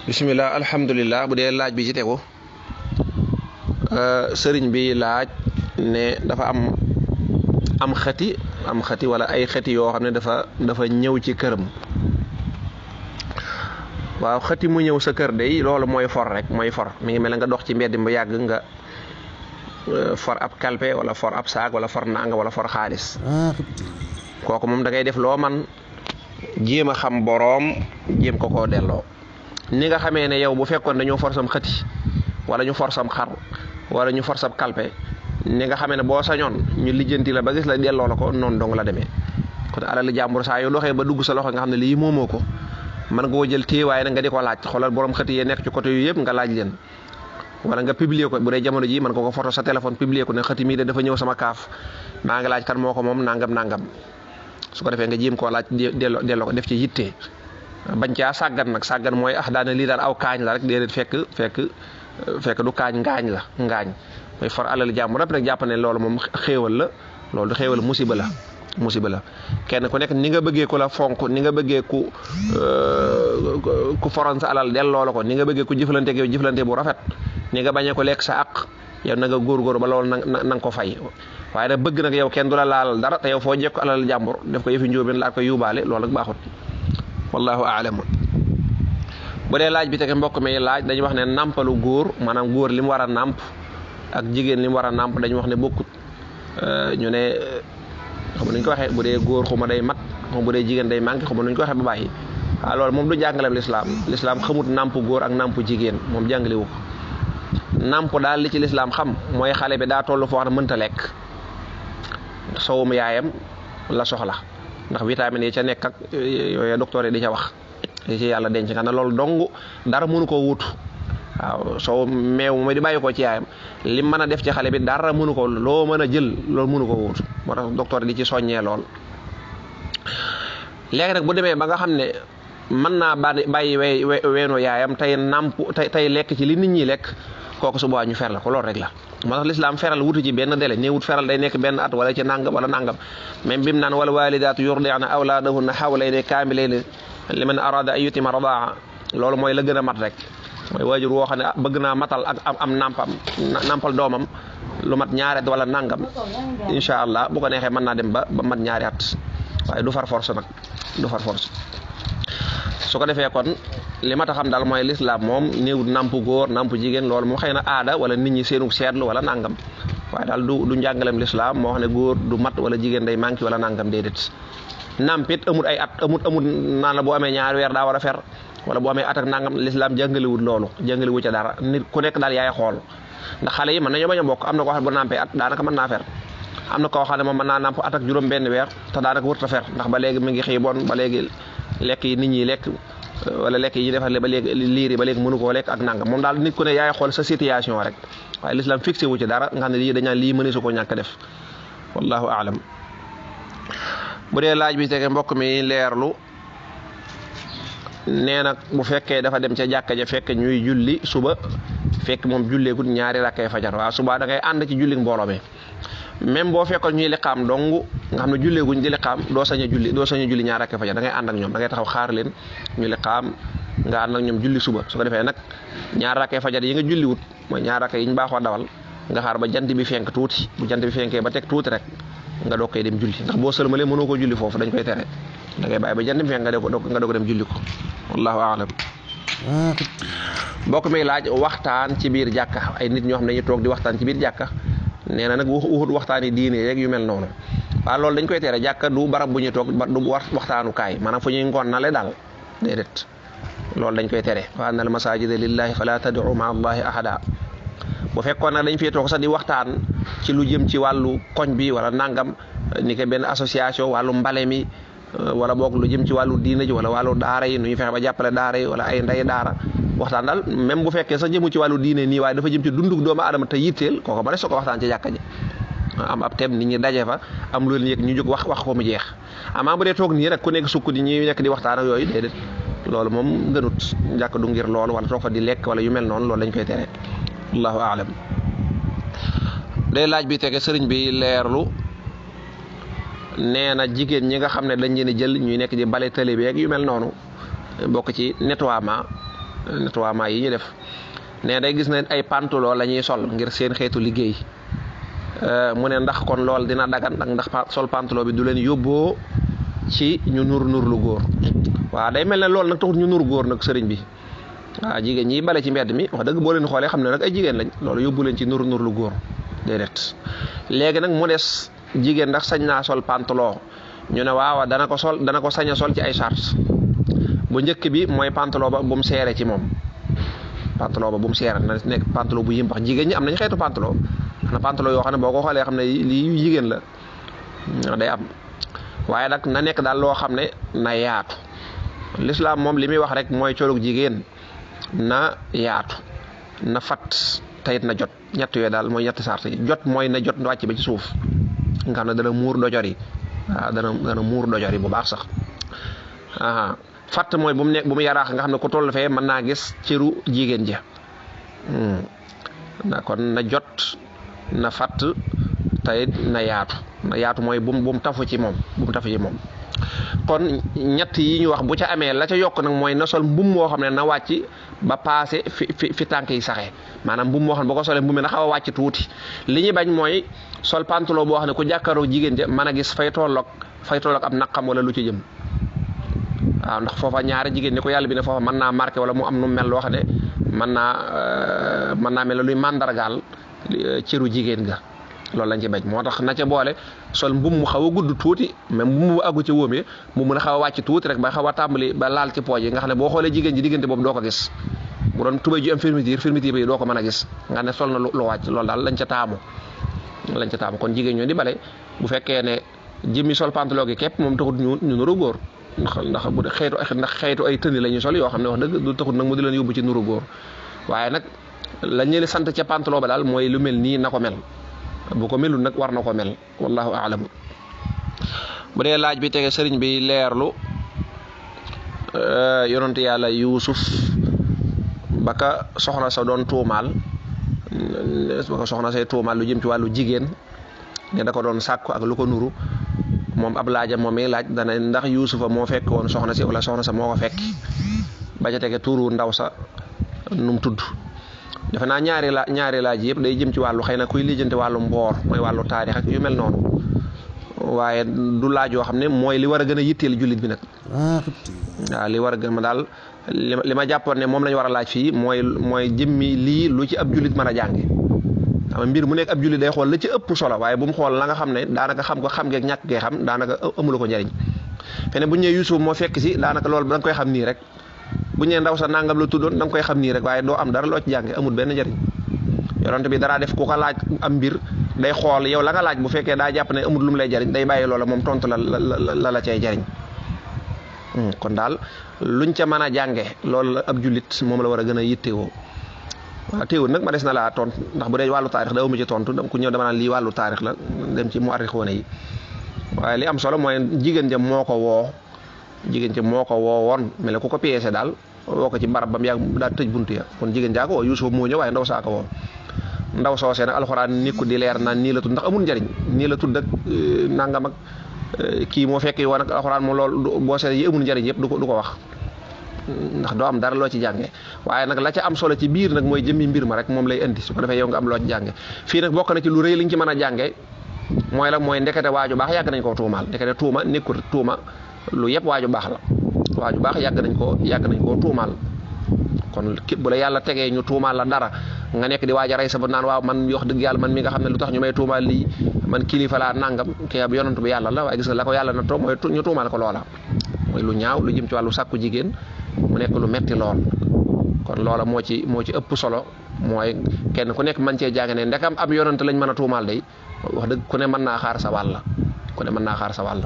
bismillah alhamdulillah bu dee laaj bi ci tegu sëriñ bi laaj ne dafa am xati wala ay xati yoo xam ne dafa ñëw ci këram. waaw xati mu ñëw sa kër day loolu mooy for rek mooy for mi ngi mel nga dox ci mbedd mi ba yàgg nga for ab kalpe wala for ab saag wala for nanga wala for xaalis kooku moom da ngay def loo man jéem a xam boroom jéem ko koo delloo. ni nga xamee ne yow bu fekkoon dañoo for sam xëti wala ñu for sam xar wala ñu for sam kalpe ni nga xamee ne boo sañoon ñu lijjanti la ba gis la delloo la ko noonu dong la demee. kon alal jàmbur saa yu doxee ba dugg sa loxo nga xam ne lii moomoo ko mën nga koo jël téye waaye nag nga di ko laaj xoolal borom xëti yee nekk ci côté yu yëpp nga laaj leen. wala nga publier ko bu dee jamono ji mën nga ko photo sa téléphone publier ko ne xëti mii de dafa ñëw sama kaaf maa ngi laaj kan moo ko moom nangam su ko defee nga jéem koo laaj delloo ko def ci yitte. bañ caa sàggan nag sàggan mooy daane lii daal aw kaañ la rek déedéet fekk du kaañ ngaañ mooy for alal jàmbur rek nag jàpp ne loolu moom xéewal la loolu du xéewal musiba la kenn ku nekk ni nga bëggee ku la fonk ni nga bëggee ku foron sa alal delloo la ko ni nga bëggee ku jëflante yow jëflante bu rafet ni nga bañee ko lekk sa àq yow na nga góorgóor ba loolu na nga ko fay waaye nag bëgg nag yow kenn du la laalal dara te yow foo jekk alal jàmbur def ko yëfi njóobeen laa ko yuubaale loolu nag baaxut wallahu aalam. bu dee laaj bi tege mbokk mi laaj dañuy wax ne nàmpalu góor maanaam góor li mu war a nàmp ak jigéen li mu war a nàmp dañu wax ne bokkut. ñu ne xam nuñ ko waxee bu dee góor xuma day mat xam bu dee jigéen day manqué xam nuñ ko waxee ba bàyyi waaw loolu moom du jàngaleem lislaam xamut nàmp góor ak nàmp jigéen moom jàngalewu ko. nàmp daal li ci lislaam xam mooy xale bi daa toll foo xam ne mënta lekk sowum yaayam la soxla ndax vitamine yi ca nekk ak yooyu docteur yi di ca wax li ci yàlla denc nga ne loolu dong dara mënu koo wutu waaw soo meew mooy di bàyyi ko ci yaayam lim mën a def ci xale bi dara mënu ko loo mën a jël loolu mënu ko wutu moo tax docteur di ci soññee lool. léegi nag bu demee ba nga xam ne mën naa bàyyi weenu yaayam tey nàmp tey lekk ci li nit ñi lekk kooku su boobaa ñu fer la ko loolu rek la. moo tax lislaam feral wutu ci benn délai néewut feral day nekk benn at wala ci nangam wala nangam même bi mu naan wala walidaatu yurdi'na awlaadahunna hawlayni kaamilayni liman arada an yutimma radaa loolu mooy la gën a mat rek mooy waajur woo xam ne bëgg naa matal ak am nampal doomam lu mat ñaari at wala nangam incha allah bu ko neexee mën naa dem ba mat ñaari at waaye du far force nag du far force. su ko defee kon li ma ta xam daal mooy lislaam moom néewut namp góor namp jigéen loolu moom xëy na aada wala nit ñi seenu seetlu wala nangam waaye daal du njàngalem lislaam moo xam ne góor du mat wala jigéen day manqué wala nangam déedéet. nampit amut ay at amut naan la boo amee ñaari weer daa war a fer wala boo amee at ak nangam lislaam jàngalewut loolu jàngalewu ca dara nit ku nekk daal yaay xool ndax xale yi mën nañoo bañ a bokk am na koo xam ne bu nampee at daanaka mën naa fer am na koo xam ne moom mën naa namp at ak juróom benn weer te daanaka wërta fer ndax ba léegi mi ngi xiiboon ba léegi lekk yi nit ñi lekk wala lekk yi defal ba léegi liir yi ba léegi mënu koo lekk ak nangam moom daal nit ku ne yaay xool sa situation rek waaye l'islam fixé wu ci dara nga xam ne lii dañaan lii mëne su ko ñàkk def wallahu aalam. bu dee laaj bi tege mbokk mi leerlu nee na bu fekkee dafa dem ca jàkka ja fekk ñuy julli suba fekk moom julleegut ñaari rakkay fajar waaw suba da ngay ànd ci julli mbooloo mi même boo fekkoon ñuy liqaam dong nga xam ne julleeguñ di liqaam doo sañ a julli ñaari rakkay fajar da ngay ànd ak ñoom da ngay taxaw xaar leen ñu liqaam nga ànd ak ñoom julli suba su ko defee nag ñaari rakkay fajar yi nga julliwut mooy ñaari rakkay yi ñu baaxoo dawal nga xaar ba jant bi fenk tuuti bu jant bi fenkee ba teg tuuti rek nga doog koy dem julli ndax boo sëlmalee mënoo ko julli foofu dañ koy tere da ngay bàyyi ba jant bi fenk nga doog dem julli ko wallahu aalam. mbokk mi laaj waxtaan ci biir jàkka ay nit ñoo xam ne dañuy toog di waxtaan ci biir jàkka nee na nag waxut waxtaani diine yeeg yu mel noonu waaw loolu dañ koy tere jàkka du barab bu ñuy toog du waxtaanukaay maanaam fu ñuy ngonnale daal déedéet loolu dañ koy tere wa anna al masajida lillahi fala tad'u ma'a allahi ahada bu fekkoon nag dañ fee toog sax di waxtaan ci lu jëm ci wàllu koñ bi wala nangam ni ko benn association wàllu mbale mi wala boog lu jëm ci wàllu diina ji wala wàllu daara yi nu ñu fexe ba jàppale daara yi wala ay ndey daara waxtaan daal même bu fekkee sax jëmu ci wàllu diine nii waaye dafa jëm ci dundug doomu aadama te yitteel kooku ba ne soo ko waxtaan ci jàkka ji am ab thème nit ñi daje fa am loolu yëg ñu jóg wax ko mu jeex amaa bu dee toog nii rek ku nekk sukk di ñuy nekk di waxtaan ak yooyu déedéet loolu moom gënut jàkka du ngir loolu wala toog fa di lekk wala yu mel noonu loolu dañ koy tere allahu aalam. day laaj bi tege sëriñ bi leerlu nee na jigéen ñi nga xam ne dañ leen jël ñuy nekk di bale tali bi ak yu mel noonu bokk ci nettoiement nettoiement yi ñu def ne day gis ne ay pantalon la ñuy sol ngir seen xeetu liggéey mu ne ndax kon lool dina dagan ak ndax sol pantalon bi du leen yóbboo ci ñu nur lu góor waaw day mel ne loolu nag taxut ñu nur góor nag sëriñ bi waaw jigéen ñi bale ci mbedd mi wax dëgg boo leen xoolee xam ne nag ay jigéen lañ loolu yóbbu leen ci nur lu góor déedéet léegi nag mu des jigéen ndax sañ naa sol pantalon ñu ne waaw dana ko sañ a sol ci ay charge bu njëkk bi mooy pantalon ba bu mu seere ci moom pantalon ba bu mu seere na nekk pantalon bu yimbax jigéen ñi am nañ xeetu pantalon na pantalon yoo xam ne boo ko xoolee xam ne lii jigéen la day am waaye nag na nekk daal loo xam ne na yaatu l'islam moom li muy wax rek mooy colug jigéen na yaatu na fat tayit na jot ñett yooyu daal mooy ñetti sart yi jot mooy na jot wàcc ba ci suuf nga xam ne dana muur dojor yi waaw dana muur dojor yi bu baax sax fatt mooy bu mu yaraax nga xam ne ku toll fee mën naa gis cëru jigéen ja kon na jot na fatt tayit na yaatu mooy bu mu tafu ci moom kon ñett yi ñu wax bu ca amee la ca yokk nag mooy na sol mbum moo xam ne na wàcc ba passé fi tànk yi saxee maanaam mbum moo xam ne boo ko solee mbum mi na xaw a wàcc tuuti li ñuy bañ mooy sol pantalon boo xam ne ku jàkkaaroo jigéen ja mën a gis fay tolloog ab naqam wala lu ci jëm waaw ndax foofa ñaari jigéen ñi ko yàlla bi ne foofa mën naa marqué wala mu am nu mel loo xam ne mën naa mel luy màndargaal cëru jigéen ga loolu lañ ci bañ moo tax na ca boole sol mbum mu xaw a gudd tuuti même mbum mu àggu ci wóomee mu mën a xaw a wàcc tuuti rek ba xaw a tàmbali ba laal ci pooj yi nga xam ne boo xoolee jigéen ji diggante boobu doo ko gis bu doon tubéy ju am fermeture yi doo ko mën a gis nga ne sol na lu wàcc loolu daal lañ ca taamu kon jigéen ñoo di bale bu fekkee ne jëmmi sol pantalon gi képp moom taxut ñu nuru góor ndax bu xeetu ay tëni la ñuy sol yoo xam ne wax dëgg du taxut nag mu di leen yóbbu ci nuru góor waaye nag lañ leen sant ca pantalon ba daal mooy lu mel nii na ko mel bu ko melul nag war na ko mel wallahu a'lam bu dee laaj bi tege sëriñ bi leerlu yonent yàlla Yuusuf baka soxna sa doon tuumaal baka soxna say tuumaal lu jëm ci wàllu jigéen ne da ko doon sàkku ak lu ko nuru moom ab laajam moom mi laaj dana ndax Yuusufa moo fekk woon soxna si wala soxna sa moo ko fekk ba ca tege tuuru ndaw sa num tudd defe naa ñaari laaj yëpp day jëm ci wàllu xëy na kuy lijjanti wàllu mboor mooy wàllu taarix ak yu mel noonu waaye du laaj yoo xam ne mooy li war a gën a yitteel jullit bi nag waaw li war a gën ma daal li ma jàppoon ne moom lañu war a laaj fii mooy jëmmi lii lu ci ab jullit mën a jànge xam mbir mu nekk ab jullit day xool la ci ëpp solo waaye bu mu xool la nga xam ne daanaka xam geeg ñàkk gee xam daanaka amula ko njariñ fene bu ñu nee Yuusuf moo fekk si daanaka loolu da nga koy xam nii rek bu ñu nee ndaw sa nangam la tuddoon da nga koy xam nii rek waaye doo am dara loo ci jànge amul benn njariñ yonent bi dara def ku ko laaj am mbir day xool yow la nga laaj bu fekkee daa jàpp ne amul lu mu lay jariñ day bàyyi loola moom tontu la cay jariñ kon daal luñ ca mën a jànge loolu la ab jullit moom la war a gën a yittewoo waaw teewul nag ma des na laa tontu ndax bu dee wàllu taarix da amu ci tontu ku ñëw dama naan lii wàllu taarix la dem ci mu arrixoone yi waaye li am solo mooy jigéen ja moo ko woo woon mel ne ku ko piécé daal woo ko ci barab bam yàgg daal tëj buntu ya kon jigéen jaa ko woo Yuusuf moo ñëw waaye ndaw saa ko woo ndaw soosee nag alxuraan nikku di leer naan nii la tudd ndax amul njariñ nii la tudd ak nangam ak kii moo fekk woon ak alxuraan moom loolu boo seet yi amul njariñ yëpp du ko wax ndax doo am dara loo ci jànge waaye nag la ca am solo ci biir nag mooy jëmmi mbir ma rek moom lay indi su ko defee yow nga am loo ci jànge fii nag bokk na ci lu rëy liñ ci mën a jànge mooy ndekete waaju baax yàgg nañ koo tuumaal ndekete tuuma nekkul tuuma lu yëpp waaju baax la waaju baax yàgg nañ koo tuumaal kon bu la yàlla tegee ñu tuumaal la dara nga nekk di waaj a rey sa ba naan waaw man wax dëgg yàlla man mi nga xam ne lu tax ñu may tuumaal lii man kilifa laa nangam kii ab yonantu bi yàlla la waaye gis nga la ko yàlla na mooy ñu tuumaal ko loola mooy lu ñaaw lu jëm ci wàllu sàkku jigéen mu nekk lu metti lool kon loola moo ci ëpp solo mooy kenn ku nekk mën cee jàng ne ndekam ab yonant lañ mën a tuumaal day wax dëgg ku ne mën naa xaar sa wàll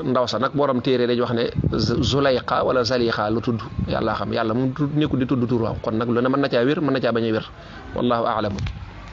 ndaw sa nag borom téere dañ wax ne Zulayqa wala Zaliqa lu tudd yàlla xam yàlla mu nekku di tudd tur waaw kon nag lu ne mën na caa wér mën na caa bañ a wér wallahu a'lam